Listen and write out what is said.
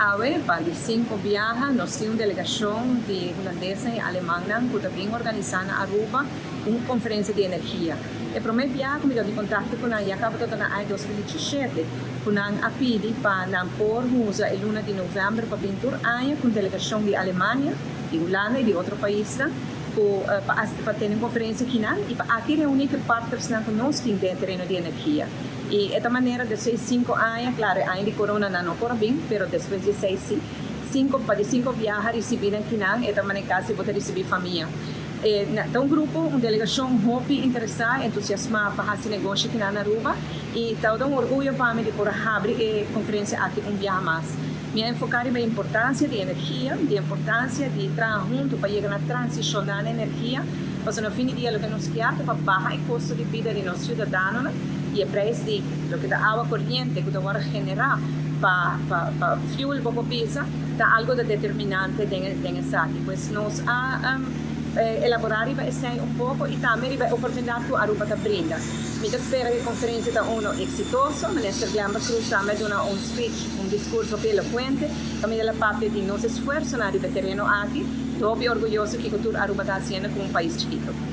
Awe, pa di cinco biaha, nos tin un delegacion di Hulandesnan y Alemannan cu ta bin organisa na Aruba un conferencia di energia. E prome biaha cu mi ta di contacto cu nan ya caba ta na aña 2017, cu nan a pidi pa nan por usa e luna di november pa bin tur aña cu un delegacion di Alemania, di Hulanda y di otro paisnan cu pa tene un conferencia akinan y pa aki reuni cu e partnersnan cu nos tin den e tereno di energia. Y e ta manera de seis 5 aña, claro, e aña di corona nan no por a bin, pero despues di seis cinco, pa di cinco biaha ricibi nan akinan, e ta manera casi bo ta ricibi famia. Ta un grupo, un delegacion hopi interesa, entusiasma pa haci negoshi akinan na Aruba y ta un orguyo pa mi di por habri e conferencia aki un biaha mas. Mi a enfoca riba e importancia di energia, di importancia di traha hunto pa yega na transicion na energia, pasobra na fin di dia loke nos kier pa baha e costo di bida di nos ciudadanonan y e prijs di loke ta awa coriente cu ta wordo genera pa fuel bo pisa, ta algo di determinante den esaki. Pues nos a elabora riba esey un poco y tambe riba e oportunidad cu Aruba ta brinda. Mi ta spera cu e conferencia ta uno exitoso. Minister Glenbert Croes tambe a duna un speech, un discurso elocuente, tambe el a papia di nos esfuerso na riba tereno aki. Hopi orguyoso cu tur Aruba ta haciendo como un pais chikito.